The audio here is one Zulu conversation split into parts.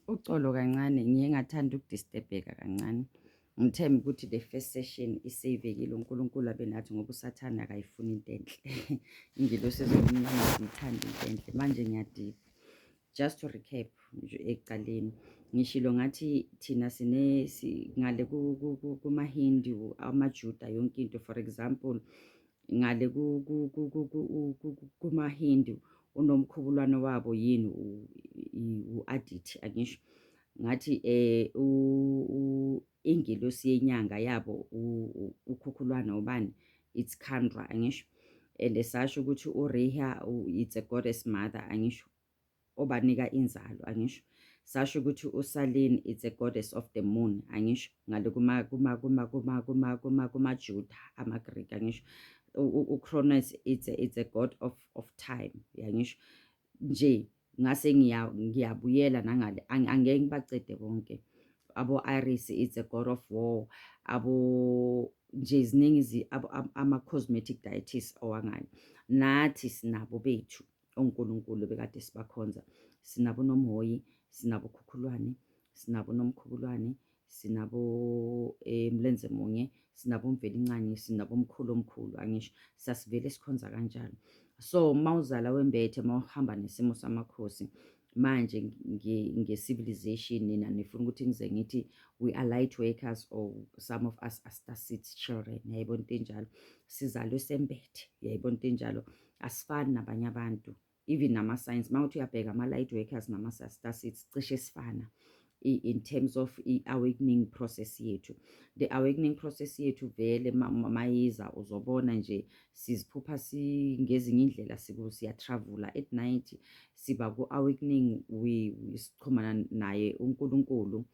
Uxolo kancane, ngiye ngathanda ukudistebheka kancane. Ngithemba ukuthi the first session iseyivekile, uNkulunkulu abe nathi ngoba uSathane akayifuni into enhle. Ingelosi ezomnyama ziyithanda into enhle. Manje ngiyadipha. Just to recap nje ekuqaleni, ngishilo ngathi thina sine ngale kumaHindu, amaJuda, yonke into. For example, ngale kumaHindu unomkhubulwane wabo yini? U-Aditi, angisho? Ngathi ingelosi yenyanga yabo ukhukhulwana ubani? It's Kandra, angisho? And sasho ukuthi uReha, it's a goddess mother, angisho, obanika inzalo, angisho? Sasho ukuthi uSalin, it's a goddess of the moon, angisho, ngale kuma kuma kuma kuma kuma kuma kumaJuda, amaGreek, angisho? UCronos, it's a god of time, angisho nje? Ngase ngiyabuyela nangale, angeke ngibacede bonke. Abo Ares, it's a god of war. Abo nje ziningi ama cosmetic deities owangale. Nathi sinabo bethu onkulunkulu bekade sibakhonza. Sinabo Nomhoyi, sinabo Khukhulwane, sinabo Nomkhubulwane, sinabo Mlenze Munye, sinabo Mvelincangi, sinabo Mkhulu omkhulu, angisho? Sasivele sikhonza kanjalo. So mawuzala wembethe, mawuhamba nesimo samakhosi manje nge-civilization, nina nifuna ukuthi ngize ngithi we are light workers or some of us are star seeds children, yayibona into enjalo? Sizalwe sembethe, yayibona into enjalo? Asifani nabanye abantu, even nama-science. Uma uthi uyabheka, ama-light workers nama-star seeds cishe sifana in terms of i-awakening process yethu. The awakening process yethu vele mayiza, uzobona nje siziphupha ngezinye indlela, siyatravela at night, siba ku-awakening, we sichumana naye uNkulunkulu,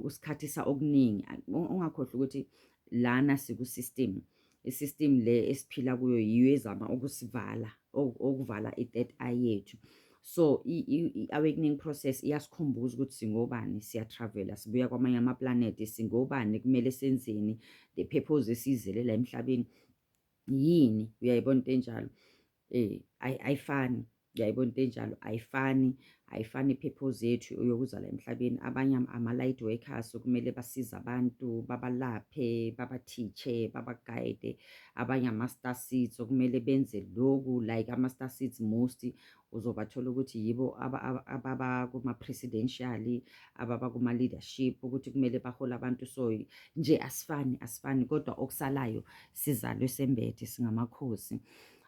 usikhathisa okuningi. Ungakhohlwa ukuthi lana siku-system, i-system le esiphila kuyo yiyo ezama ukusivala, ukuvala i-third eye yethu. So i-awakening process iyasikhumbuza ukuthi singobani, siyatravela, sibuya kwamanye amaplanethi, singobani, kumele senzeni, the purpose esizele la emhlabeni yini, uyayibona into enjalo? Ayifani, uyayibona into enjalo? Ayifani, ayifani i-purpose yethu yokuza la emhlabeni. Abanye ama-light workers, kumele basize abantu, babalaphe, babathiche, babaguide. Abanye ama-star seeds, okumele benze lokhu, like ama-star seeds most uzobathola ukuthi yibo ababa kuma-presidential, ababa kuma-leadership, ukuthi kumele bahole abantu. So nje asifani, asifani, kodwa okusalayo sizalwe sembethe, singamakhosi,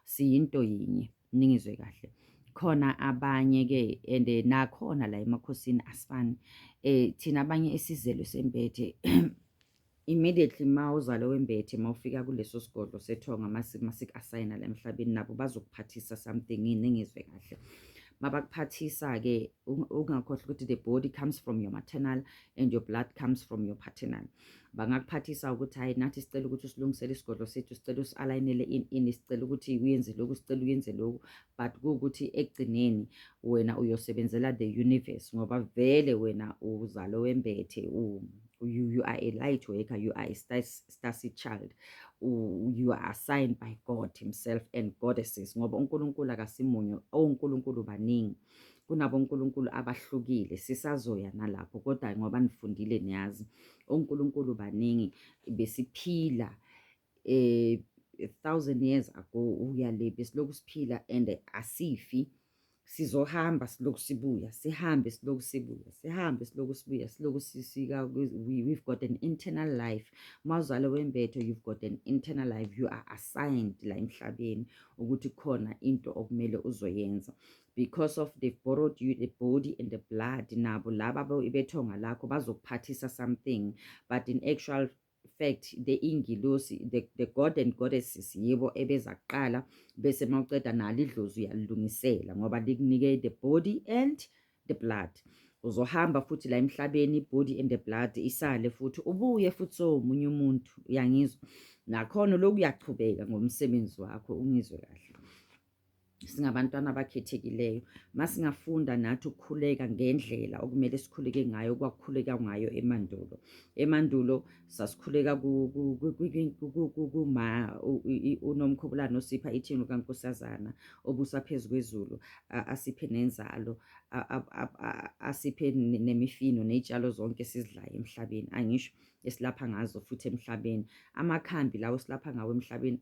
siyinto yinye, ningizwe kahle. Khona abanye-ke and nakhona la emakhosini asifani. Thina abanye esizelwe sembethe, immediately ma uzalwe wembethe, ma ufika kuleso sigodlo sethonga, masiku-assigna la emhlabeni, nabo bazokuphathisa something, ningizwe kahle. Mabakuphathisa-ke, ungakhohlwa ukuthi the body comes from your maternal and your blood comes from your paternal. Bangakuphathisa ukuthi hayi, nathi sicela ukuthi usilungisele isigodlo sethu, sicela usi-alayinele ini ini, sicela ukuthi uyenze lokhu, sicela uyenze lokhu, but kuwukuthi ekugcineni wena uyosebenzela the universe, ngoba vele wena uzalwe wembethe, you are a light worker, you are a star seed child, you are assigned by God himself and goddesses, ngoba uNkulunkulu akasimunye, onkulunkulu baningi, kunabonkulunkulu abahlukile. Sisazoya nalapho, kodwa ngoba nifundile niyazi onkulunkulu baningi. Besiphila 1,000 years ago uya le, besilokhu siphila and asifi. Sizohamba silokhu sibuya, sihambe silokhu sibuya, sihambe silokhu sibuya, silokhu sisika. We've got an internal life. Mawuzalwe wembethe, you've got an internal life. You are assigned la emhlabeni ukuthi khona into okumele uzoyenza because of they've borrowed you the body and the blood. Nabo laba bethonga lakho bazokuphathisa something, but in actual fact the ingilosi, the god and goddesses yibo ebeza kuqala, bese mawuceda nalo idlozi uyalilungisela ngoba likunike the body and the blood. Uzohamba futhi la emhlabeni, body and the blood isale futhi, ubuye futhi somunye umuntu, uyangizwa? Nakhona lokhu uyachubeka ngomsebenzi wakho, ungizwe kahle. Singabantwana abakhethekileyo. Masingafunda nathi ukukhuleka ngendlela okumele sikhuleke ngayo, kwakukhuleka ngayo emandulo. Emandulo sasikhuleka kuma uNomkhubulane osipha ithini kaNkosazana obusa phezu kwezulu, asiphe nenzalo, asiphe nemifino ney'tshalo zonke esizidlayo emhlabeni, angisho esilapha ngazo futhi emhlabeni. Amakhambi lawo esilapha ngawo emhlabeni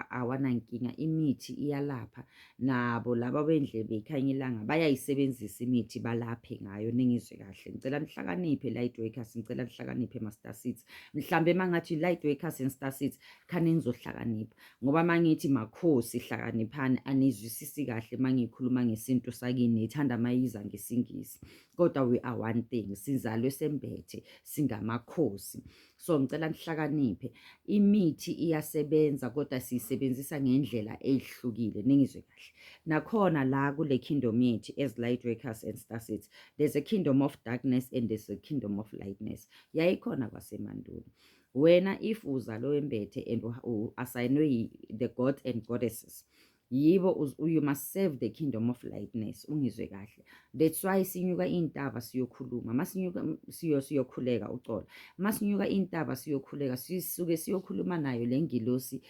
awanankinga, imithi iyalapha. Nabo laba bendlebe ikhanya ilanga bayayisebenzisa imithi balaphe ngayo, ningizwe kahle. Ngicela nihlakaniphe light workers, ngicela nihlakaniphe ma-star seeds. Mhlambe mangathi light workers and star seeds khane nizohlakanipha, ngoba mangithi makhosi hlakaniphani anizwisisi kahle mangikhuluma ngesintu sakini, nithanda mayiza ngesiNgisi. Kodwa we are one thing, sizalwe sembethe, singamakhosi. So ngicela nihlakaniphe, imithi iyasebenza kodwa siyisebenzisa ngendlela ezihlukile, ningizwe kahle. Nakhona la kule kingdom yethu as light workers and star seeds, there's a kingdom of darkness and there's a kingdom of lightness. Yayikhona kwasemandulo. Wena if uzalwe wembethe and u-assignwe the gods and goddesses, yibo, you must serve the kingdom of lightness, ungizwe kahle. That's why sinyuka intaba siyokhuluma, masinyuka siyokhuleka, uxolo, masinyuka intaba siyokhuleka, sisuke siyokhuluma nayo le ngilosi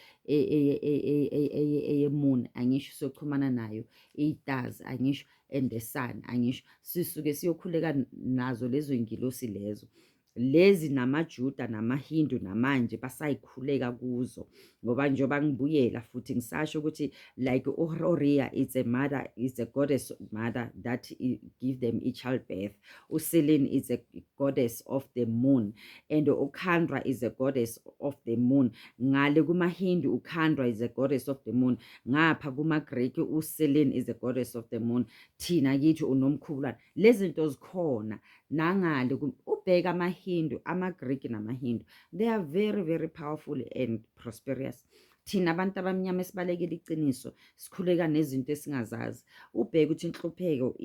eye-moon, angisho, siyoxhumana nayo i-stars, angisho, and the sun, angisho, sisuke siyokhuleka nazo lezo ngilosi lezo. Lezi namaJuda namaHindu namanje basayikhuleka kuzo, ngoba njengoba ngibuyela futhi ngisasho ukuthi like uRoria, it's a mother, it's a goddess mother that give them a childbirth. USelene is a goddess of the moon and uKandra is a goddess of the moon. Ngale kumaHindu uKandra is a goddess of the moon, ngapha kuma-Greek uSelene is a goddess of the moon, thina kithi uNomkhubulwane. Lezi zinto zikhona nangale. Ubheka amaHindu, amaGreek namaHindu, they are very very powerful and prosperous. Thina abantu abamnyama esibalekela iqiniso sikhuleka nezinto esingazazi, ubheke ukuthi inhlupheko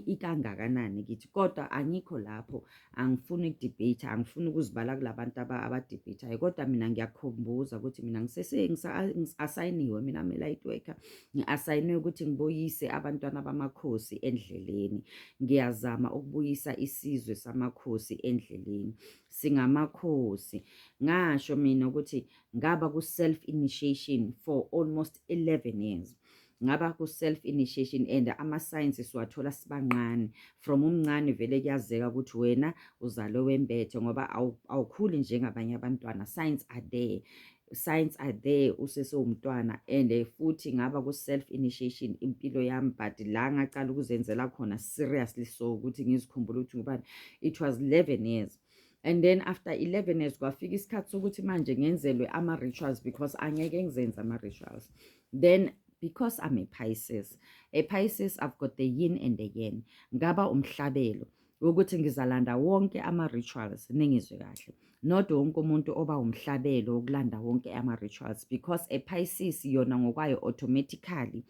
ikangakanani kithi. Kodwa angikho lapho, angifuni ukudebate, angifuni ukuzibala kulabantu abadebate-ayo, kodwa mina ngiyakhumbuza ukuthi mina ngisese ngi-assigniwe, mina I'm a light worker, ngi-assigniwe ukuthi ngibuyise abantwana bamakhosi endleleni. Ngiyazama ukubuyisa isizwe samakhosi endleleni. Singamakhosi. Ngasho mina ukuthi ngaba ku-self initiation for almost 11 years, ngaba ku-self initiation, and ama-signs siwathola sibancane. From umncane vele kuyazeka ukuthi wena uzalwe wembethe, ngoba awukhuli njengabanye abantwana. Signs are there, signs are there usesewumntwana. And futhi ngaba ku-self initiation impilo yami, but la ngacala ukuzenzela khona seriously, so ukuthi ngizikhumbule ukuthi ngubani, it was 11 years. And then after 11 years kwafika isikhathi sokuthi manje ngenzelwe ama-rituals, because angeke ngizenze ama-rituals then, because I'm a Pisces. A Pisces, I've got the yin and the yang. Ngaba umhlabelo ukuthi ngizalanda wonke ama-rituals, ningizwe kahle. Not wonke umuntu oba umhlabelo wokulanda wonke ama-rituals, because a Pisces yona ngokwayo automatically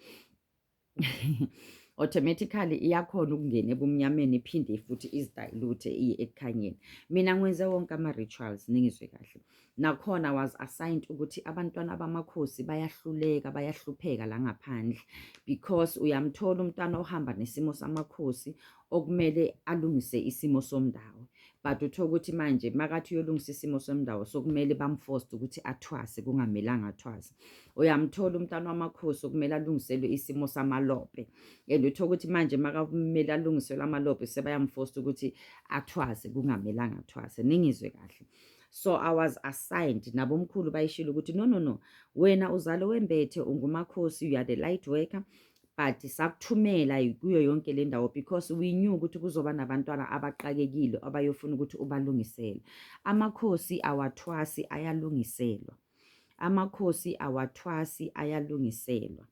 iyakhona ukungena ebumnyameni iphinde futhi izidilute iye ekukhanyeni. Mina ngwenze wonke ama-rituals, ningizwe kahle. Nakhona was assigned ukuthi abantwana bamakhosi bayahluleka, bayahlupheka la ngaphandle, because uyamthola umntwana ohamba nesimo samakhosi okumele alungise isimo somndawo, but uthola ukuthi manje makathi uyolungisa isimo somndawo sokumele bamforce ukuthi athwase kungamelanga athwase. Uyamthola umntwana wamakhosi okumele alungiselwe isimo samalope, and uthola ukuthi manje makamele alungiselwe amalope sebayamforce ukuthi athwase kungamelanga athwase, ningizwe kahle. So I was assigned, nabomkhulu bayishilo ukuthi no, no, no, wena uzalo wembethe, ungumakhosi, you are the light worker, but sakuthumela kuyo yonke le ndawo because we knew ukuthi kuzoba nabantwana abaqakekile abayofuna ukuthi ubalungisele. Amakhosi awathwasi, ayalungiselwa. Amakhosi awathwasi, ayalungiselwa.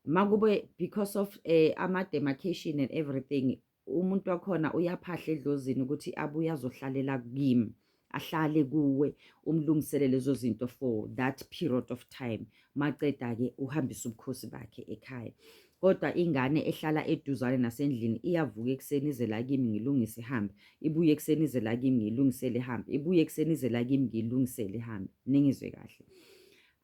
Makube because of ama-demarcation and everything, umuntu wakhona uyaphahla edlozini ukuthi abuye azohlalela kimi, ahlale kuwe, umlungisele lezo zinto for that period of time. Maceda-ke uhambise ubukhosi bakhe ekhaya. Kodwa ingane ehlala eduzane nasendlini iyavuka ekuseni ize la kimi, ngilungise, ihambe, ibuye ekuseni ize la kimi, ngiyilungisele, ihambe, ibuye ekuseni ize la kimi, ngiyilungisele, ihambe, ningizwe kahle.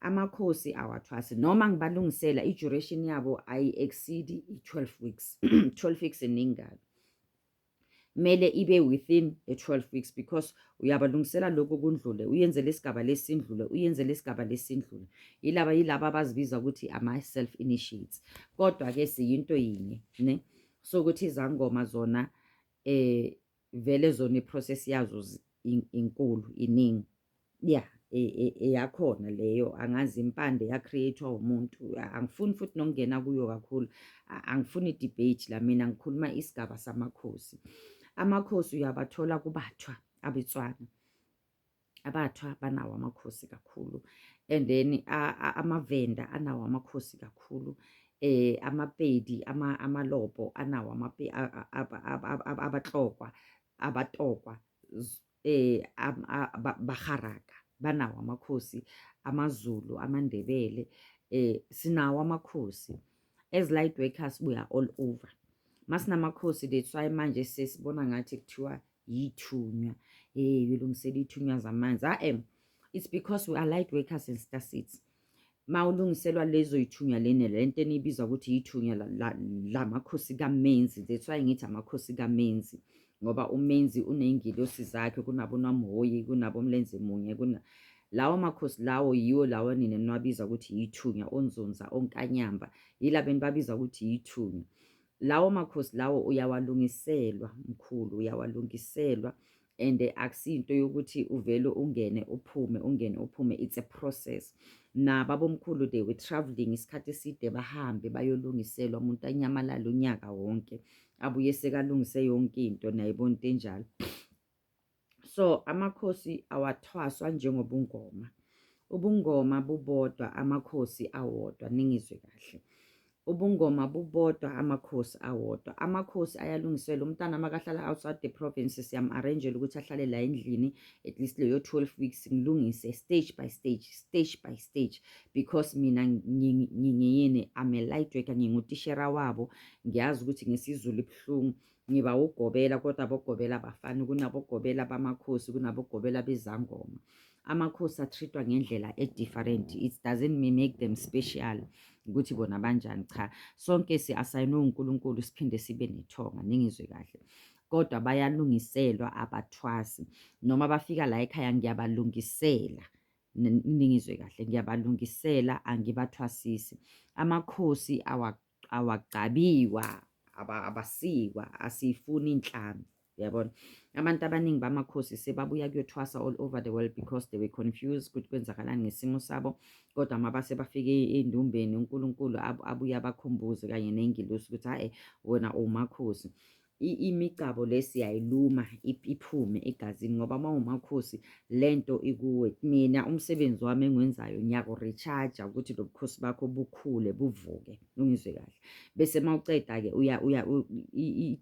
Amakhosi awathwasi noma ngibalungisela, i-duration yabo ayi-exceed i-12 weeks. 12 weeks iningi kabi, kumele ibe within the 12 weeks, because uyabalungisela lokhu kundlule, uyenze lesigaba lesindlule, uyenze lesigaba lesindlule. Yilaba abazibiza ukuthi ama-self initiates, kodwa-ke siyinto yinye ne. So ukuthi izangoma zona vele zona i-process yazo inkulu, iningi, yeah. Eyakhona leyo angazi impande ya-create-wa umuntu, angifuni futhi nokungena kuyo kakhulu, angifuni i-debate la. Mina ngikhuluma isigaba samakhosi. Amakhosi uyabathola kubathwa abetswana, abathwa banawo amakhosi kakhulu, and then amavenda anawo amakhosi kakhulu, amapedi, amalopo anawo, abatlokwa, abatokwa, baharaka banawo amakhosi, amaZulu, amaNdebele, sinawo amakhosi. As light workers we are all over. Masinamakhosi, that's why manje sesibona ngathi kuthiwa yithunywa, uyolungisela ithunywa zamanzi. A it's because we are light workers and star seeds. Mawulungiselwa lezo yithunywa lene, lento eniyibiza ukuthi yithunywa lamakhosi kaMenzi, that's why ngithi amakhosi kaMenzi, ngoba uMenzi uney'ngilosi zakhe, kunabo Namhoyi, kunabo Mlenze munye, kuna lawo makhosi lawo, yiwo lawo nina niwabiza ukuthi yithunywa, oNzunza, oNkanyamba, yilabo enibabiza ukuthi yithunywa. Lawo makhosi lawo uyawalungiselwa, mkhulu, uyawalungiselwa, and akusinto yokuthi uvele ungene uphume, ungene uphume, it's a process. Nabo abomkhulu, they were travelling isikhathi eside, bahambe bayolungiselwa, umuntu anyamalala unyaka wonke, abuye sekalungise yonke into, nayibona into enjalo. So amakhosi awathwaswa njengobungoma, ubungoma bubodwa, amakhosi awodwa. Ningizwe kahle, ubungoma bubodwa, amakhosi awodwa. Amakhosi ayalungiselwa. Umntana makahlala outside the province, siyam-arrangela ukuthi ahlale la endlini at least leyo 12 weeks, ngilungise stage by stage, stage by stage, because mina ngingiyini, I'm a light worker, ngingutishera wabo. Ngiyazi ukuthi ngesiZulu ibuhlungu, ngiba ugobela, kodwa abogobela abafani. Kunabogobela bamakhosi, kunabogobela bezangoma. Amakhosi a-treat-wa ngendlela e-different. It doesn't make them special ukuthi bona banjani, cha, sonke si-assign-we uNkulunkulu, siphinde sibe nethonga, ningizwe kahle. Kodwa bayalungiselwa, abathwasi. Noma bafika la ekhaya, ngiyabalungisela, ningizwe kahle, ngiyabalungisela, angibathwasisi. Amakhosi awagcabiwa, abasikwa, asiyifuni inhlamvu, uyabona. Abantu abaningi bamakhosi sebabuya kuyothwasa all over the world because they were confused ukuthi kwenzakalani ngesimo sabo, kodwa mabase bafike ey'ndumbeni, uNkulunkulu abuye abakhumbuze kanye ney'ngilosi ukuthi hhayi, wena umakhosi. Imigcabo le siyayiluma iphume egazini, ngoba uma umakhosi lento ikuwe. Mina umsebenzi wami engiwenzayo, ngiyaku-recharge ukuthi lo bukhosi bakho bukhule, buvuke, ungizwe kahle. Bese mawuceda-ke uya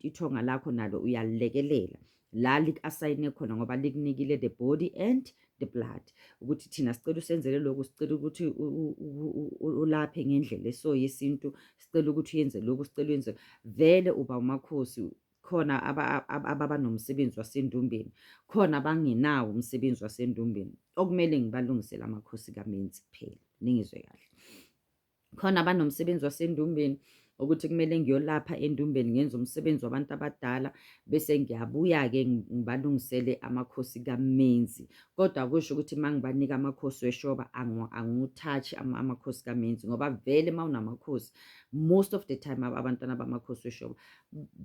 ithonga lakho nalo uyalilekelela la liku-assign khona, ngoba likunikile the body and the blood, ukuthi thina sicela usenzele lokhu, sicela ukuthi ulaphe ngendlela eso yesintu, sicela ukuthi uyenze lokhu, sicela uyenze. Vele uba umakhosi. Khona ababa nomsebenzi wasendumbeni, khona abangenawo umsebenzi wasendumbeni, okumele ngibalungisele amakhosi kaMenzi kuphela, ningizwe kahle. Khona abanomsebenzi wasendumbeni, ukuthi kumele ngiyolapha endumbeni, ngenze umsebenzi wabantu abadala, bese ngiyabuya-ke ngibalungisele amakhosi kaMenzi. Kodwa kusho ukuthi uma ngibanika amakhosi weshoba, angiwu-touch amakhosi kaMenzi, ngoba vele uma unamakhosi, most of the time abantwana bamakhosi weshoba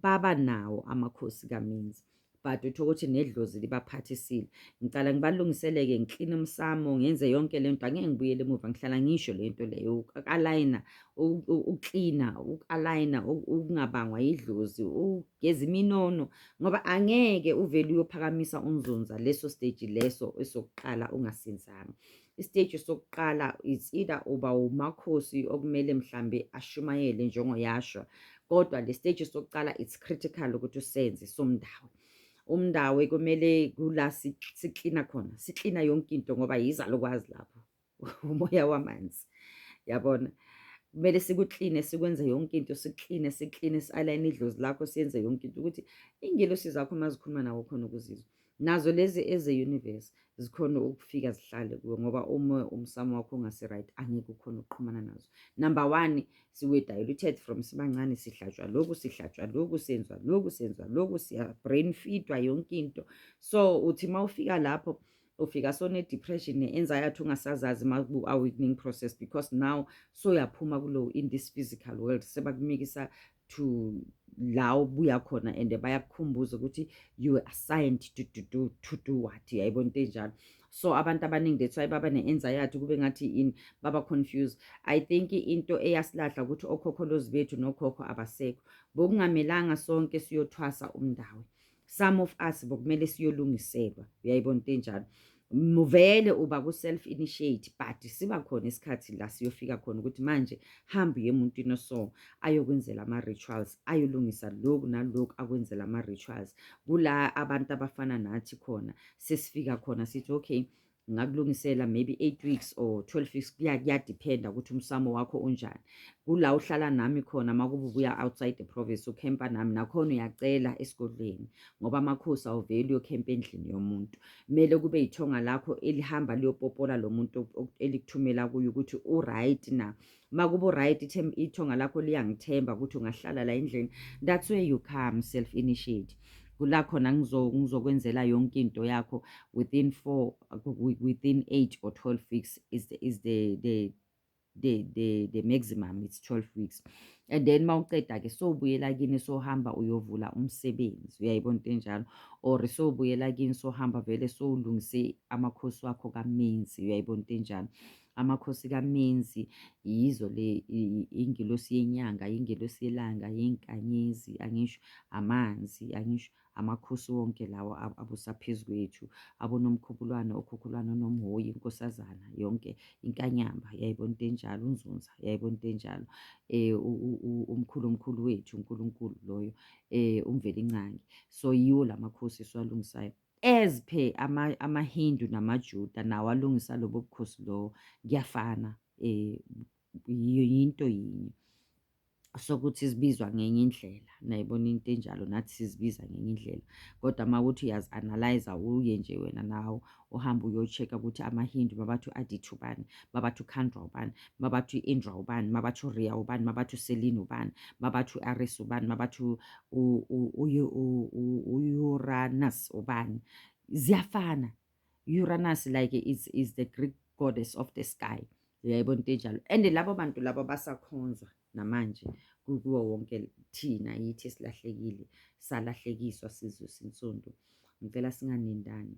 baba nawo amakhosi kaMenzi, but uthola ukuthi nedlozi libaphathisile. Ngicala ngibalungisele-ke, ngikline umsamo, ngenze yonke le nto, angeke ngibuyele emuva. Ngihlala ngisho le nto leyo, uku-align-a, ukuklina, uku-align-a, ukungabangwa yidlozi, ukugeza iminono, ngoba angeke uvele uyophakamisa uNzunza leso stage leso esokuqala ungasenzanga. I-stage sokuqala, it's either uba umakhosi okumele mhlambe ashumayele njengoYashua, kodwa le stage sokuqala, it's critical ukuthi usenze somndawo. Umndawe kumele kula siklina khona, siklina yonke into, ngoba yizalukwazi lapho, umoya wamanzi, yabona. Kumele sikukline, sikwenze yonke into, sikline, sikline, si-align idlozi lakho, siyenze yonke into ukuthi ingelosi zakho uma zikhuluma nawo khona ukuzizwa. Nazo lezi eze-universe zikhona ukufika zihlale kuwe, ngoba uma umsamo wakho ungasi-right, angeke ukhone ukuxhumana nazo. Number one, siwe diluted from sibancane, sihlatshwa lokhu, sihlatshwa lokhu, senzwa lokhu, senzwa lokhu, siya-brain feedwa yonke into. So uthi uma ufika lapho, ufika sone-depression ne-anxiety, ungasazazi ma-awakening process, because now soyaphuma kulo in this physical world, sebakumikisa to la ubuya khona, and bayakukhumbuza ukuthi you were assigned to do what. Yayibona into enjalo. So abantu abaningi, that's why baba ne-anxiety, kube ngathi in baba confused. I think into eyasilahla ukuthi okhokholozi bethu nokhokho abasekho. Bokungamelanga sonke siyothwasa umndawo. Some of us bokumele siyolungiselwa. Uyayibona into enjalo. Vele uba ku-self initiate, but siba khona isikhathi la siyofika khona ukuthi manje hamba uye emuntwini oso ayokwenzela ama-rituals, ayolungisa lokhu nalokhu, akwenzela ama-rituals. Kula abantu abafana nathi khona sesifika khona sithi, "Okay, ngakulungisela maybe 8 weeks or 12 weeks." Kuyadependa ukuthi umsamo wakho unjani. Kula uhlala nami khona, makube ubuya outside the province, ukhempa nami nakhona, uyacela esigodlweni, ngoba amakhosi awuveli uyokhempa endlini yomuntu. Kumele kube ithonga lakho elihamba liyopopola lo muntu elikuthumela kuyo ukuthi u-right na. Makuba u-right, ithonga lakho liyangithemba ukuthi ungahlala la endlini. That's where you come self initiate. Kula khona ngizokwenzela yonke into yakho within 4, within 8 or 12 weeks is the maximum. It's 12 weeks, and then mawuceda ke sowubuyela kini, sohamba uyovula umsebenzi. Uyayibona into enjalo? Or sowubuyela kini, sohamba vele sowulungise amakhosi wakho kaMenzi. Uyayibona into enjalo? Amakhosi kaMenzi yizo le ingilosi yenyanga, ingilosi yelanga, yenkanyezi, angisho amanzi, angisho amakhosi wonke lawo abusa phezu kwethu, abonomkhubulwane, okhukhulwane, onomhoyi, inkosazana yonke, inkanyamba. Uyayibona into enjalo? Unzunza. Uyayibona into enjalo? Umkhulu, omkhulu wethu, uNkulunkulu loyo, uMvelincangi. So yiwo lamakhosi esiwalungisayo as per amaHindu namaJuda nawo alungisa lobo bukhosi lobo. Kuyafana, yinto yinye, sokuthi sibizwa ngenye indlela. Nayibona into enjalo? Nathi sizibiza ngenye indlela, kodwa uma kuthi uyazi-analyze, uye nje wena nawe uhambe uyo-check-a ukuthi amaHindu babathi u-Aditya ubani, babathi uKhandra ubani, babathi u-Indra ubani, babathi uRia ubani, babathi uSelene ubani, babathi u-Ares ubani, babathi u-Uranus ubani. Ziyafana. Uranus like is the Greek goddess of the sky. Uyayibona into enjalo? And labo bantu labo basakhonzwa namanje kuwo wonke. Thina yithi esilahlekile, salahlekiswa sizwe sinsundu. Ngicela singanindani.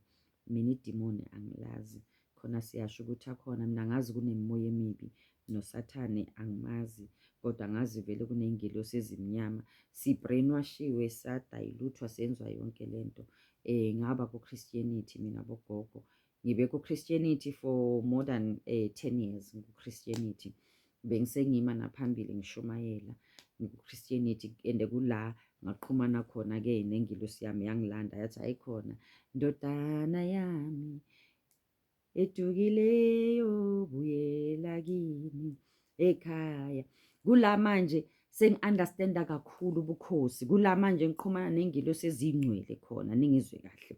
Mina idimoni angilazi, khona siyasho ukuthi akhona. Mina ngazi kunemimoya emibi, nosathane angimazi, kodwa ngazi vele kuney'ngelosi ezimnyama. Si-brainwashiwe, sadayiluthwa, senziwa yonke lento. Ngaba ku-Christianity mina bogogo, ngibe ku-Christianity for more than 10 years. Ku-Christianity bengisengima naphambili ngishumayela ngiku-Christianity, and kula ngaqhumana khona-ke nengilosi yami, yangilanda, yathi, "Hayi khona ndodana yami edukileyo, buyela kimi ekhaya." Kula manje sengi-understanda kakhulu ubukhosi, kula manje ngiqhumana nengilosi ezingcwele khona. Ningizwe kahle,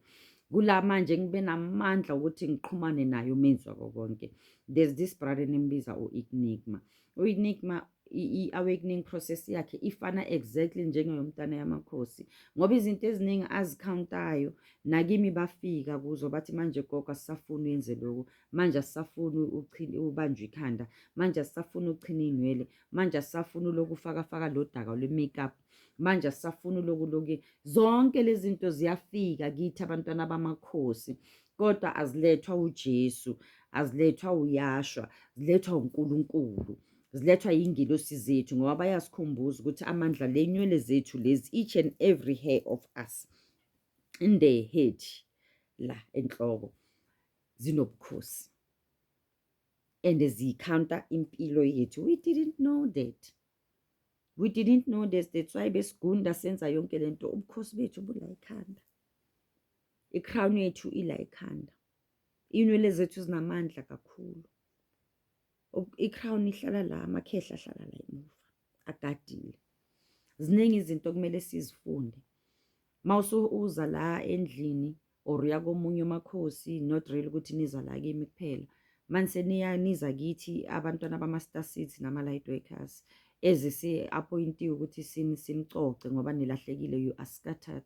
kula manje ngibe namandla ukuthi ngiqhumane naye umenzi wako konke. There's this brother nimbiza u-Enigma. U-Enigma, i-awakening process yakhe ifana exactly njengeyomntwana yamakhosi, ngoba izinto eziningi azikhawuntayo nakimi bafika kuzo, bathi, "Manje gogo, asisafuni uyenze lokhu manje, asisafuni ubanjwe ikhanda manje, asisafuni uchina iy'nwele manje, asisafuni lokhu ufakafaka lo daka lwe-makeup manje, asisafuni lokhu lokhu." Zonke lezi zinto ziyafika kithi abantwana bamakhosi, kodwa azilethwa uJesu, azilethwa uYashua, zilethwa uNkulunkulu, zilethwa yingilosi zethu, ngoba bayasikhumbuza ukuthi amandla lenywele zethu lezi, each and every hair of us in the head, la enhloko, zinobukhosi and ziyikhawunta impilo yethu. We didn't know that, we didn't know this. That's why besigunda, senza yonke lento. Ubukhosi bethu bula ekhanda, i-crown yethu ila ekhanda. Iy'nwele zethu zinamandla kakhulu. I-crown ihlala la, amakhehla ahlala la emuva agadile. Ziningi izinto okumele sizifunde. Mawusu uza la endlini. Or uya komunye umakhosi, not really ukuthi niza la kimi kuphela. Manje niya niza kithi abantwana bama-star seeds nama-light workers ezisi-appointiwe ukuthi sinicoce ngoba nilahlekile, you are scattered,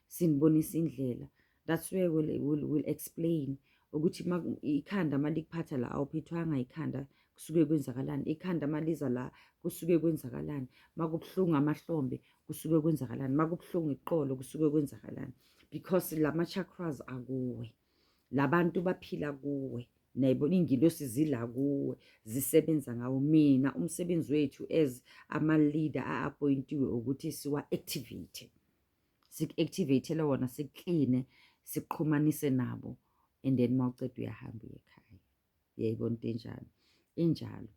sinibonisa indlela. That's where we'll explain ukuthi ikhanda malikuphatha la, awuphethwanga ikhanda, kusuke kwenzakalani. Ikhanda maliza la, kusuke kwenzakalani. Makubuhlungu amahlombe, kusuke kwenzakalani. Makubuhlungu iqolo, kusuke kwenzakalani, because lama chakras akuwe, labantu baphila kuwe, nayibona iy'ngilosi zila kuwe, zisebenza ngawo. Mina umsebenzi wethu as ama-leader a-appointiwe ukuthi siwa-activate, siku-activate-ele wona, sikline, sikuxhumanise nabo, and then mawuceda uyahamba uye ekhaya. Uyayibona into enjalo injalo.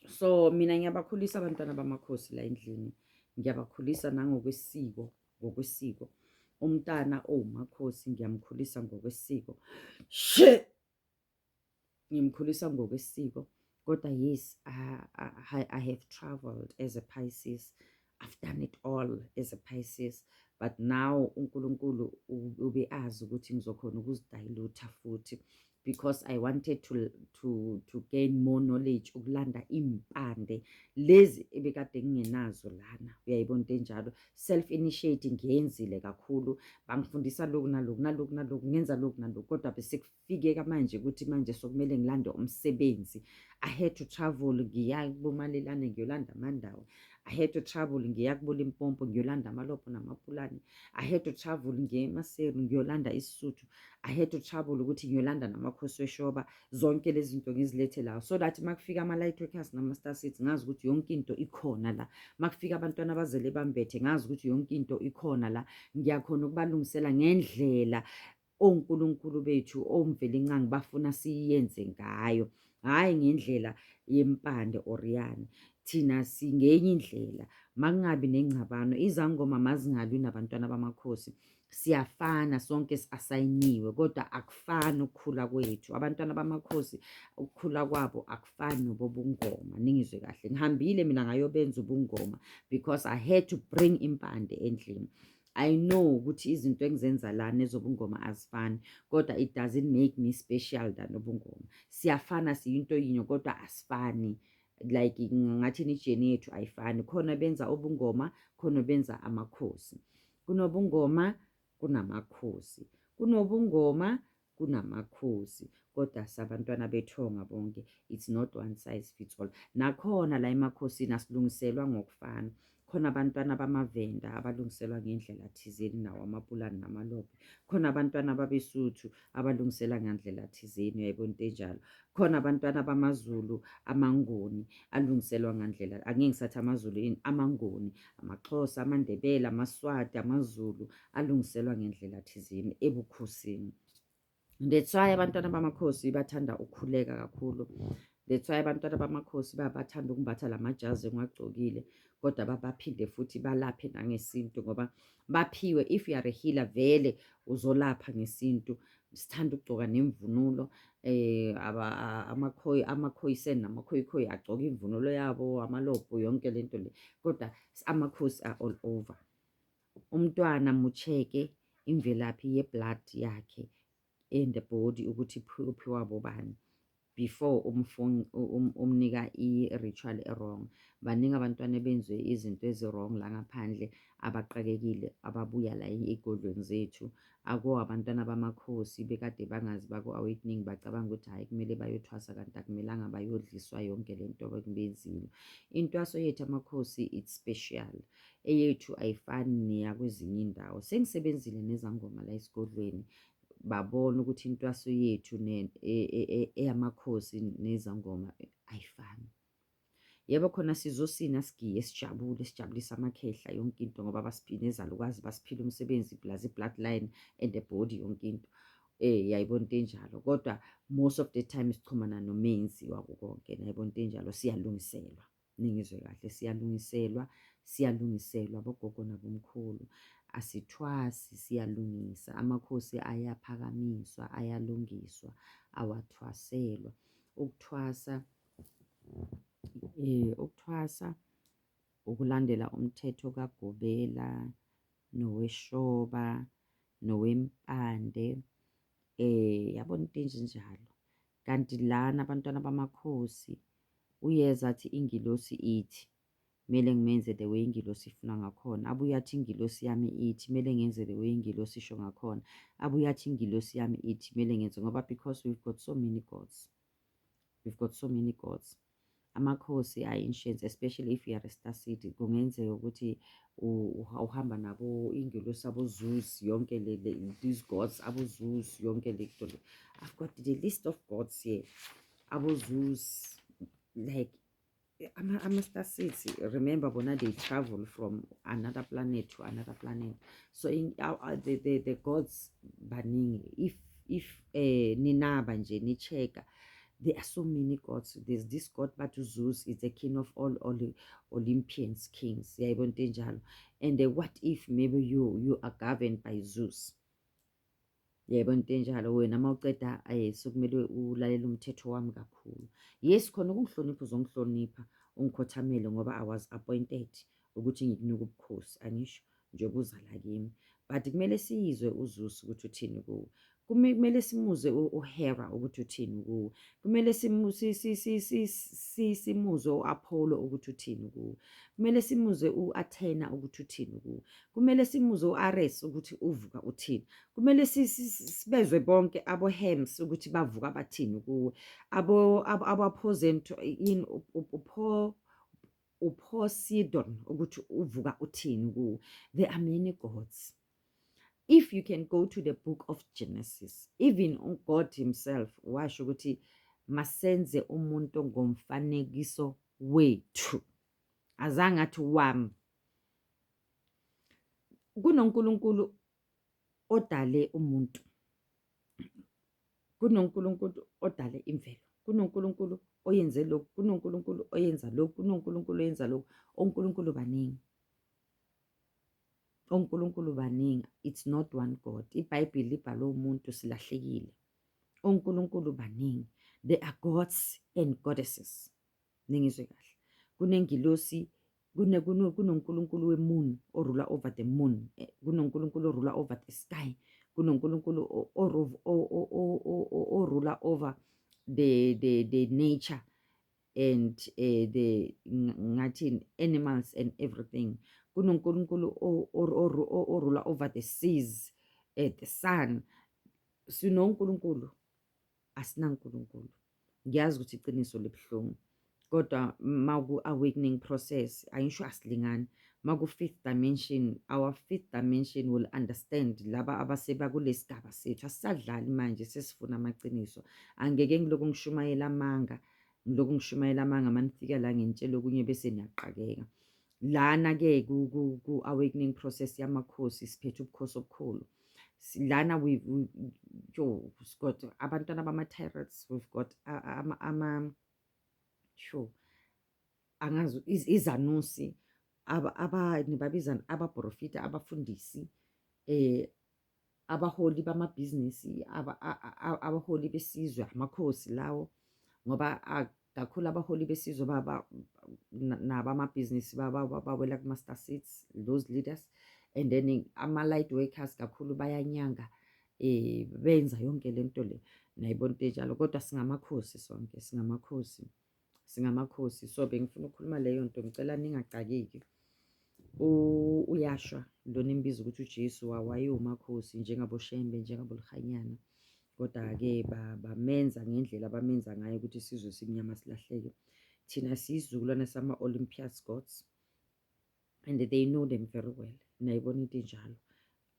So mina ngiyabakhulisa abantwana bamakhosi la endlini, ngiyabakhulisa nangokwesiko. Ngokwesiko, umntana owumakhosi ngiyamkhulisa ngokwesiko, she ngimkhulisa ngokwesiko. Kodwa yes, I have traveled as a Pisces, I've done it all as a Pisces, but now uNkulunkulu ube azi ukuthi ngizokhona ukuzidilutha futhi, because I wanted to gain more knowledge, ukulanda impande lezi ebekade ngingenazo lana. Uyayibona into enjalo? Self initiate ngiyenzile kakhulu, bangifundisa lokhu naloku naloku naloku, ngenza lokhu naloku, kodwa bese kufike manje ukuthi manje sokumele ngilande umsebenzi. I had to travel, ngiya kubomalelane ngiyolanda amandawo. I had to travel, ngiya kuboLimpopo ngiyolanda amalopho namapulane. I had to travel, ngiye eMaseru ngiyolanda isiSuthu. I had to travel ukuthi ngiyolanda namakhosi weshoba. Zonke lezi zinto ngizilethe la so that makufika ama-light workers nama-star seeds, ngazi ukuthi yonke into ikhona la. Makufika abantwana abazele bambethe, ngazi ukuthi yonke into ikhona la, ngiyakhona ukubalungisela ngendlela onkulunkulu bethu oMvelinqangi bafuna siyenze ngayo, hhayi ngendlela yempande oriyani. Thina singenye indlela. Makungabi nengcabano, izangoma mazingalwi nabantwana bamakhosi. Siyafana sonke, si-asayiniwe, kodwa akufani ukukhula kwethu. Abantwana bamakhosi ukukhula kwabo akufani nobobungoma. Ningizwe kahle, ngihambile mina ngayobenza ubungoma because I had to bring impande endlini. I know ukuthi izinto engizenza la nezobungoma azifani, kodwa it doesn't make me special than ubungoma. Siyafana, siyinto yinye, kodwa asifani. Like ngathi i-journey yethu ayifani. Khona benza ubungoma, khona benza amakhosi. Kunobungoma, kunamakhosi, kunobungoma, kunamakhosi, kodwa sabantwana bethonga bonke. It's not one size fits all. Nakhona la emakhosini asilungiselwa ngokufana. Khona abantwana bamaVenda abalungiselwa ngendlela thizeni, nawo amapulani namalobhe. Khona abantwana babeSuthu abalungisela ngandlela thizeni. Uyayibona into enjalo? Khona abantwana bamaZulu, amaNgoni, alungiselwa ngandlela, angeke ngisathi amaZulu yini, amaNgoni, amaXhosa, amaNdebele, amaSwati, amaZulu alungiselwa ngendlela thizeni ebukhosini. That's why abantwana bamakhosi bathanda ukukhuleka kakhulu. That's why abantwana bamakhosi bathanda ukumbatha lamajazi engiwagcokile, kodwa baphinde futhi balaphe nangesintu ngoba baphiwe. If you are a healer, vele uzolapha ngesintu. Sithanda ukugcoka nemvunulo, amakhoyi, amaKhoisan namaKhoyiKhoyi agcoka imvunulo yabo, amalobho, yonke lento le, kodwa amakhosi are all over. Umntwana mu-check-e imvelaphi ye-blood yakhe in the body ukuthi uphiwa bobani before umnika i-ritual e-wrong. Baningi abantwana benziwe izinto ezi-wrong la ngaphandle, abaqakekile, ababuya la ey'godlweni zethu. Ako abantwana bamakhosi bekade bangazi, baku-awakening, bacabanga ukuthi hhayi, kumele bayothwasa, kanti akumelanga bayodliswa yonke le nto abakubenzile. Intwaso yethu amakhosi, it's special. Eyethu ayifani neyakwezinye iy'ndawo. Sengisebenzile nezangoma la esigodlweni, babona ukuthi intwaso yethu eyamakhosi nezangoma ayifani. Yebo, khona sizosina, sigiye, sijabule, sijabulise amakhehla, yonke into, ngoba basiphile nezalukazi, basiphile umsebenzi plus i-bloodline and the body, yonke into. Yayibona into enjalo? Kodwa most of the time sichumana nomenzi wako konke. Nayibona into enjalo? Siyalungiselwa. Ningizwe kahle, siyalungiselwa, siyalungiselwa bogogo nabomkhulu. Asithwasi, siyalungisa. Amakhosi ayaphakamiswa, ayalungiswa, awathwaselwa. Ukuthwasa ukulandela umthetho kaGobela noweshoba. nowempande, yabona into enjenjalo. Kanti lana abantwana bamakhosi uyeza athi ingilosi ithi kumele ngimenze the way ingilosi ifuna ngakhona. Abuye athi ingilosi yami ithi kumele ngenze the way ingilosi isho ngakhona. Abuye athi ingilosi yami ithi kumele ngenze, ngoba because we've got so many gods. We've got so many gods. Amakhosi ayi-ancient, especially if you are a star seed, kungenzeka ukuthi uhamba nabo ingelosi abo-Zeus, yonke le these gods abo-Zeus, yonke le nto le. I've got the list of gods here, abo-Zeus, like ama-star seeds. Remember bona, they travel from another planet to another planet, so in, the gods baningi. If ninaba nje ni-check-a, there are so many gods. There's this god bathi Zeus is the king of all Olympians kings, yayibona into enjalo. And what if maybe you are governed by Zeus, yayibona into enjalo? Wena uma uceda, sekumele ulalele umthetho wami kakhulu. Yes, khona ukungihlonipha, uzongihlonipha, ungikhothamele, ngoba I was appointed ukuthi ngikunika ubukhosi, angisho njengoba uza la kimi, but kumele siyizwe uZeus ukuthi uthini kuwe. Kumele simuzwe uHera ukuthi uthini kuwe. Kumele simuzwe u-Apollo ukuthi uthini kuwe. Kumele simuzwe u-Athena ukuthi uthini kuwe. Kumele simuzwe u-Ares ukuthi uvuka uthini. Kumele sibezwe bonke abo-Hermes ukuthi bavuka bathini kuwe, abo in upho uPoseidon ukuthi uvuka uthini kuwe. There are many gods. If you can go to the book of Genesis, even God himself washo ukuthi masenze umuntu ngomfanekiso wethu, azange athi wami. KunoNkulunkulu odale umuntu, kunoNkulunkulu odale imvelo, kunoNkulunkulu oyenze lokhu, kunoNkulunkulu oyenza lokhu, kunoNkulunkulu oyenza lokhu. ONkulunkulu baningi, oNkulunkulu baningi. It's not one God. IBhayibheli libhalwe umuntu, silahlekile. ONkulunkulu baningi. There are gods and goddesses, ningizwe kahle. Kunengilosi, kunoNkulunkulu we-moon, o-rule over the moon, kunoNkulunkulu o-rule over the sky, kunoNkulunkulu o-rule over the nature and the ngathini, animals and everything. KunoNkulunkulu o-rule over the seas, the sun. SinoNkulunkulu, asinaNkulunkulu. Ngiyazi ukuthi iqiniso libuhlungu, kodwa maku-awakening process, ayisho asilingani. Maku-fifth dimension, our fifth dimension will understand. Laba abaseba kulesigaba sethu, asisadlali manje, sesifuna amaqiniso. Angeke ngilokhu ngishumayela amanga, ngilokhu ngishumayela amanga. Manifika la ngentshela okunye bese niyaqakeka. Lana-ke ku-awakening process yamakhosi, siphethe ubukhosi obukhulu lana. We yo we've got abantwana bama-tyrants, we've got ama sure, angazi, izanusi, aba nibabiza abaprofita, abafundisi, abaholi bamabhizinisi, abaholi besizwe, amakhosi lawo, ngoba kakhulu abaholi besizwe nabamabhizinisi bawela kuma-star seeds, those leaders. And then ama-light workers kakhulu bayanyanga, benza yonke lento le, nayibona into enjalo. Kodwa singamakhosi sonke, singamakhosi, singamakhosi. So bengifuna ukukhuluma leyo nto, ngicela ningacakeki. Uyashwa lona imbiza ukuthi uJesu wayewumakhosi njengaboShembe, njengaboLihanyana, kodwa-ke bamenza ngendlela abamenza ngayo ukuthi isizwe simnyama silahleke. Thina siyisizukulwane sama-Olympias gods and they know them very well, nayibona into enjalo.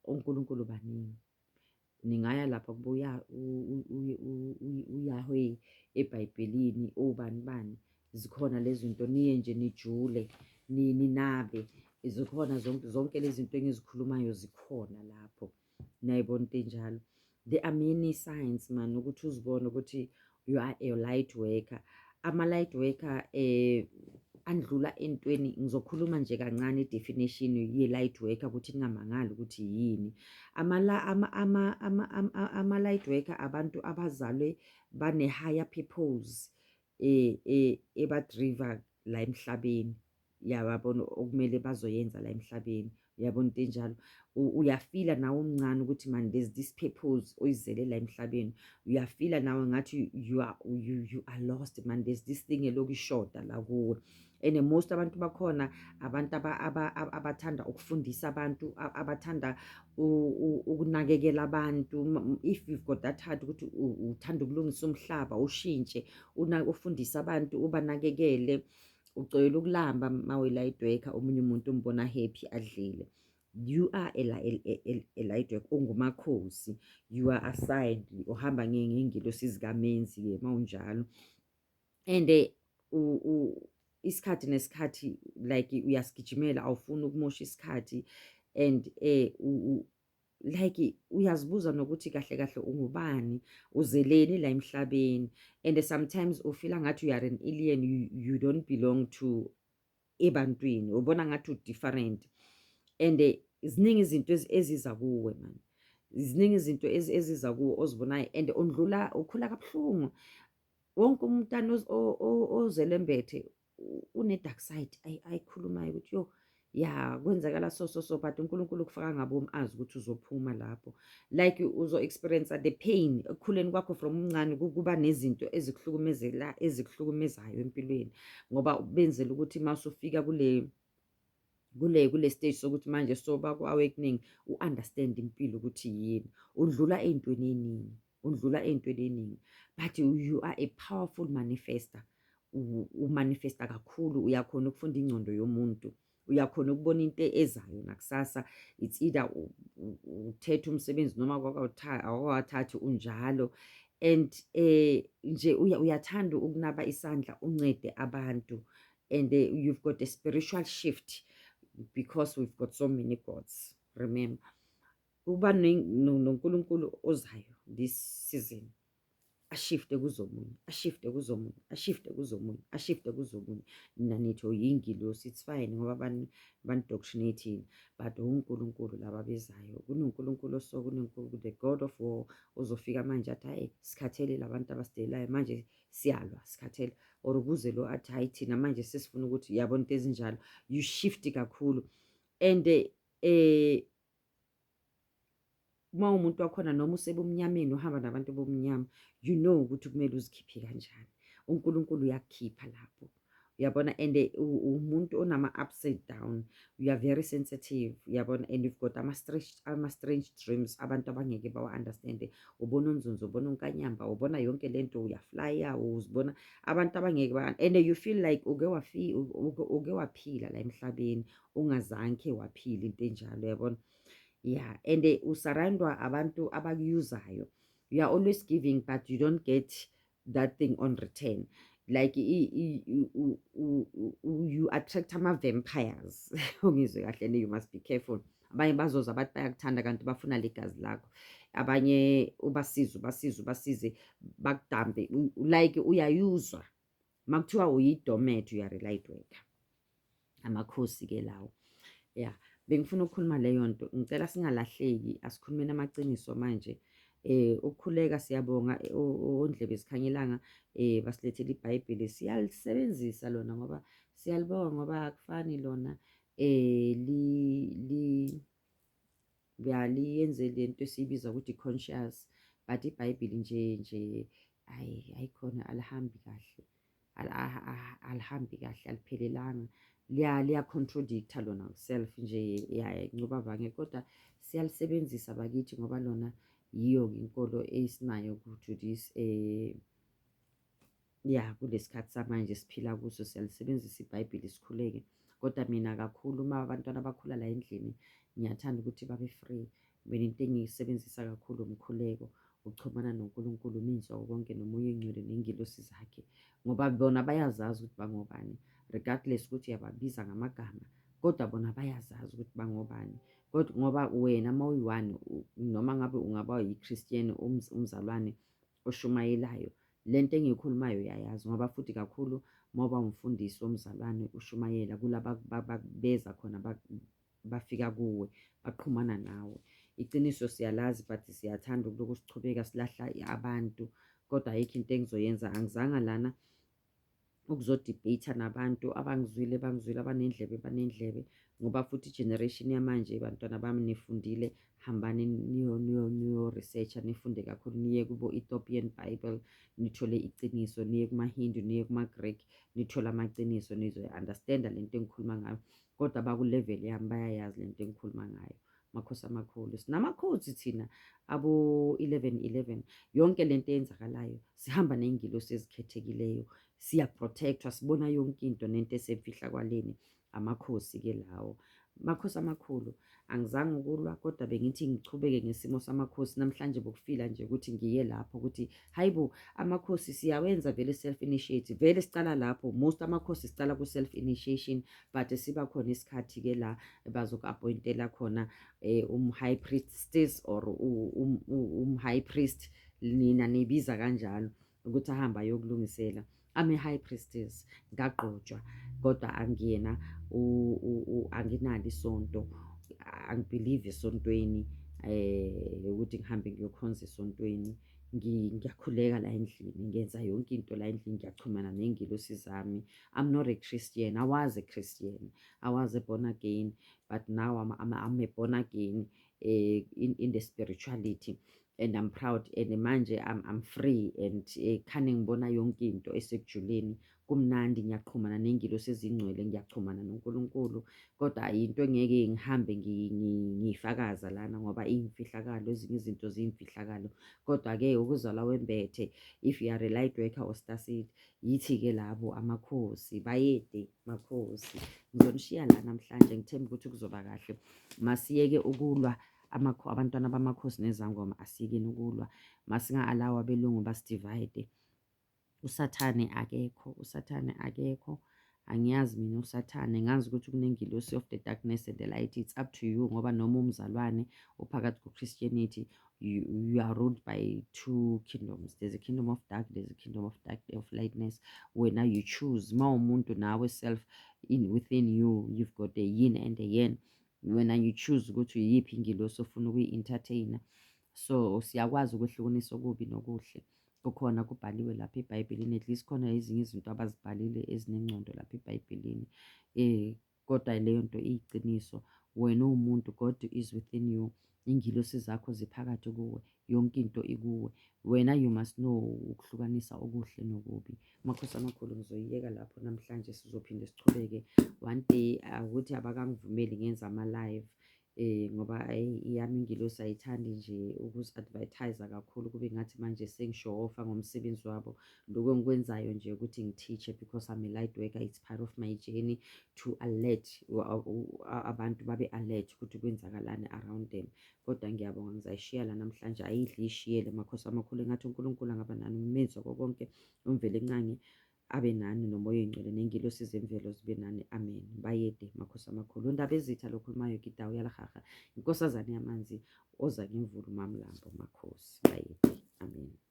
Onkulunkulu baningi. Ningaya lapha kubo uYahweh eBhayibhelini, obani bani, zikhona lezi zinto. Niye nje nijule, ninabe, zikhona zonke, zonke lezi zinto engizikhulumayo zikhona lapho, nayibona into enjalo. There are many signs, man, ukuthi uzibone ukuthi you are a light worker. Ama-light worker andlula entweni. Ngizokhuluma nje kancane i-definition ye-light worker ukuthi ningamangali ukuthi yini. Ama-light worker abantu abazalwe bane-higher purpose eba-drive-a la emhlabeni, yababona, okumele bazoyenza la emhlabeni. Uyabona into enjalo, uyafila nawe umncane ukuthi man, there's this purpose oyizele la emhlabeni. Uyafila nawe ngathi you are lost, man, there's this thing eloku ishoda la kuwe. And most abantu bakhona abantu abathanda ukufundisa abantu, abathanda ukunakekela abantu. If you've got that heart ukuthi uthanda ukulungisa umhlaba, ushintshe, ufundise abantu, ubanakekele. Ucoyela ukulamba mawe-light worker, omunye umuntu umbona happy adlile. You are a light worker, ungumakhosi, you are assigned, uhamba ngey'ngilosi zikamenzi-ke mawunjalo. And isikhathi nesikhathi, like, uyasigijimela, awufuni ukumosha isikhathi. And like, uyazibuza nokuthi kahle kahle ungubani, uzeleni la emhlabeni. And sometimes ufila ngathi you are an alien, you don't belong to ebantwini, ubona ngathi u-different. And ziningi izinto eziza kuwe, man, ziningi izinto eziza kuwe ozibonayo. And undlula ukhula kabuhlungu. Wonke umntana ozele embethe une-dark side ayikhulumayo ukuthi yo, ya, kwenzakala so so so, but uNkulunkulu ukufaka ngabomu azi ukuthi uzophuma lapho. Like, uzo-experience the pain ekukhuleni kwakho from umncane, kuba nezinto ezikuhlukumezela, ezikuhlukumezayo empilweni, ngoba benzela ukuthi uma usufika kule stage sokuthi manje soba ku-awakening, u-understand impilo ukuthi yini. Undlula ey'ntweni ey'ningi, undlula ey'ntweni ey'ningi, but you are a powerful manifester. Umanifesta kakhulu, uyakhona ukufunda ingcondo yomuntu, uyakhona ukubona into ezayo nakusasa. It's either uthethe umsebenzi noma awukawathathi, unjalo. And nje uyathanda ukunaba isandla, uncede abantu. And you've got a spiritual shift because we've got so many gods. Remember, kuba noNkulunkulu ozayo this season, ashifte kuzomunye, ashifte kuzomunye, ashifte kuzomunye, ashifte kuzomunye. Nina nithi uyingilosi, it's fine, ngoba bani-indoctrinate, but uNkulunkulu laba bezayo. KunoNkulunkulu oso kunoNkulunkulu, the god of war, ozofika manje athi, "Hayi, sikhathele labantu abasidelayo, manje siyalwa, sikhathele." Or kuze lo athi, "Hayi, thina manje sesifuna ukuthi," yabona, into ezinjalo. You shift kakhulu. And uma umuntu wakhona noma usebumnyameni, uhamba nabantu bomnyama, you know ukuthi kumele uzikhiphe kanjani. UNkulunkulu uyakukhipha lapho, uyabona. And umuntu onama upside down, you are very sensitive, uyabona. And you've got ama strange dreams abantu abangeke bawa understand. Ubona unzunzu, ubona unkanyamba, ubona yonke lento, uyaflya, uzibona abantu abangeke ba, and you feel like uke waphila la emhlabeni ungazange waphila into enjalo, uyabona. Yeah, and usurroundwa abantu abakuyuzayo. You are always giving, but you don't get that thing on return. Like, you attract ama-vampires, ungizwe kahle ne? You must be careful. Abanye bazoza bathi bayakuthanda, kanti bafuna legazi lakho. Abanye ubasize, ubasize, ubasize, bakudambe. Like, uyayuzwa makuthiwa uyi-doormat, you are a light worker. Amakhosi-ke lawo. Ya, bengifuna ukukhuluma leyo nto. Ngicela singalahleki, asikhulumeni amaqiniso manje. Ukukhuleka, siyabonga ondlebe zikhanyelanga, basilethele iBhayibheli, siyalisebenzisa lona ngoba siyalibonga, ngoba akufani lona, li li ya liyenze lento esiyibiza ukuthi conscious. But iBhayibheli nje nje, ayi, ayikhona, alihambi kahle, alihambi kahle, aliphelelanga, liya contradicta lona self nje, ya, ngoba bange. Kodwa siyalisebenzisa bakithi, ngoba lona yiyo inkolo esinayo to this ya, kulesikhathi samanje siphila kuso. Siyalisebenzisa iBhayibheli, sikhuleke. Kodwa mina kakhulu, uma abantwana bakhula la endlini, ngiyathanda ukuthi babe free. Mina into engiyisebenzisa kakhulu umkhuleko, ukuxhumana noNkulunkulu umenzi wako konke, noMoya oNgcwele ney'ngelosi zakhe, ngoba bona bayazazi ukuthi bangobani, regardless ukuthi uyababiza ngamagama, kodwa bona bayazazi ukuthi bangobani. Kodwa ngoba wena uma uyi-one, noma ngabe ungaba yi-Christian, umzalwane oshumayelayo, lento engiyikhulumayo uyayazi, ngoba futhi kakhulu uma uba umfundisi womzalwane ushumayela kulaba beza khona, bafika kuwe, baxhumana nawe. Iciniso siyalazi, but siyathanda ukuloku sichubeka silahla abantu. Kodwa ayikho into engizoyenza, angizanga lana. Ukuzo-debate nabantu abangizwile bangizwile, abanendlebe banendlebe, ngoba futhi i-generation yamanje, bantwana bami, nifundile. Hambani niyo-research-a, nifunde kakhulu, niye kubo-Ethiopian Bible, nithole iciniso, niye kuma-Hindu, niye kuma-Greek, nithole amaciniso, nizoyi-understand-a lento engikhuluma ngayo. Kodwa abaku-level yami bayayazi lento engikhuluma ngayo. Makhosi amakhulu, sinamakhosi thina abo-11 11. Yonke lento eyenzakalayo, sihamba ney'ngilosi ezikhethekileyo, siya-protect-wa, sibona yonke into nento esemfihlakalweni. Amakhosi-ke lawo, makhosi amakhulu. Angizange ukulwa, kodwa bengithi ngichubeke ngesimo samakhosi namhlanje. Bokufila nje ukuthi ngiye lapho ukuthi hayi bo, amakhosi siyawenza vele, self initiate vele, sicala lapho. Most amakhosi sicala ku self initiation, but siba khona isikhathi ke la bazoku-appointela khona high priestess or high priest, nina nibiza kanjalo, ukuthi ahambe ayokulungisela. I'm a high priestess, ngagqotshwa, kodwa angiyena, anginalo isonto, angi-believe esontweni, ukuthi ngihambe ngiyokhonza esontweni. Ngiyakhuleka la endlini, ngenza yonke into la endlini, ngiyachumana ney'ngilosi zami. I'm not a Christian. I was a Christian, I was a born again, but now I'm a born again in the spirituality and I'm proud and manje I'm free and khane ngibona yonke into esekujuleni, kumnandi. Ngiyaqhumana ney'ngilosi ezingcwele, ngiyachumana noNkulunkulu, kodwa into engeke ngihambe ngiyifakaza lana ngoba iyimfihlakalo, ezinye izinto ziyimfihlakalo. Kodwa-ke ukuzalwa wembethe, if you are a light worker or starseed, yithi-ke labo amakhosi. Bayede makhosi, ngizonishiya la namhlanje, ngithemba ukuthi kuzoba kahle. Masiyeke ukulwa, abantwana bamakhosi nezangoma, asiyekeni ukulwa, masinga-allow abelungu basi-divide. Usathane akekho, usathane akekho, angiyazi mina usathane. Ngazi ukuthi kunengilosi of the darkness and the light. It's up to you, ngoba noma umzalwane uphakathi ku-Christianity, you are ruled by two kingdoms. There's a kingdom of dark, there's a kingdom of dark, of lightness. Wena you choose. Ma umuntu nawe self in within you, you've got the yin and the yang. Wena you choose ukuthi uyiphi ingilosi ofuna ukuyi-entertain-a. So siyakwazi ukwehlukanisa okubi nokuhle. Kukhona kubhaliwe lapha eBhayibhelini, at least khona ezinye izinto abazibhalile ezinengcondo lapha eBhayibhelini, kodwa leyo nto iyiciniso. Wena uwumuntu, God is within you, ingilosi zakho ziphakathi kuwe, yonke into ikuwe wena. You must know ukuhlukanisa okuhle nokubi. Makhosi amakhulu, ngizoyiyeka lapho namhlanje, sizophinde sichubeke one day. Ukuthi abakangivumeli ngenza ama-live, ngoba iyami ingilosi ayithandi nje ukuzi-advertise kakhulu, kube ngathi manje sengi-show off-a ngomsebenzi wabo. Lokhu engikwenzayo nje ukuthi ngi-teach-e because I'm a light worker. It's part of my journey to alert abantu, babe alert ukuthi kwenzakalani around them. Kodwa ngiyabonga, ngizayishiya la namhlanje, ayidli ishiyele. Makhosi amakhulu, engathi uNkulunkulu angaba nani, umenzi wako konke, uMvelinqangi abe nani, nomoya oyingcwele nengilosi zemvelo zibe nani. Amen. Bayede makhosi amakhulu. Undaba ezitha lokhulumayo kidawu yalahaha, inkosazane yamanzi oza ngemvula, uMamlambo. Makhosi, bayede. Amen.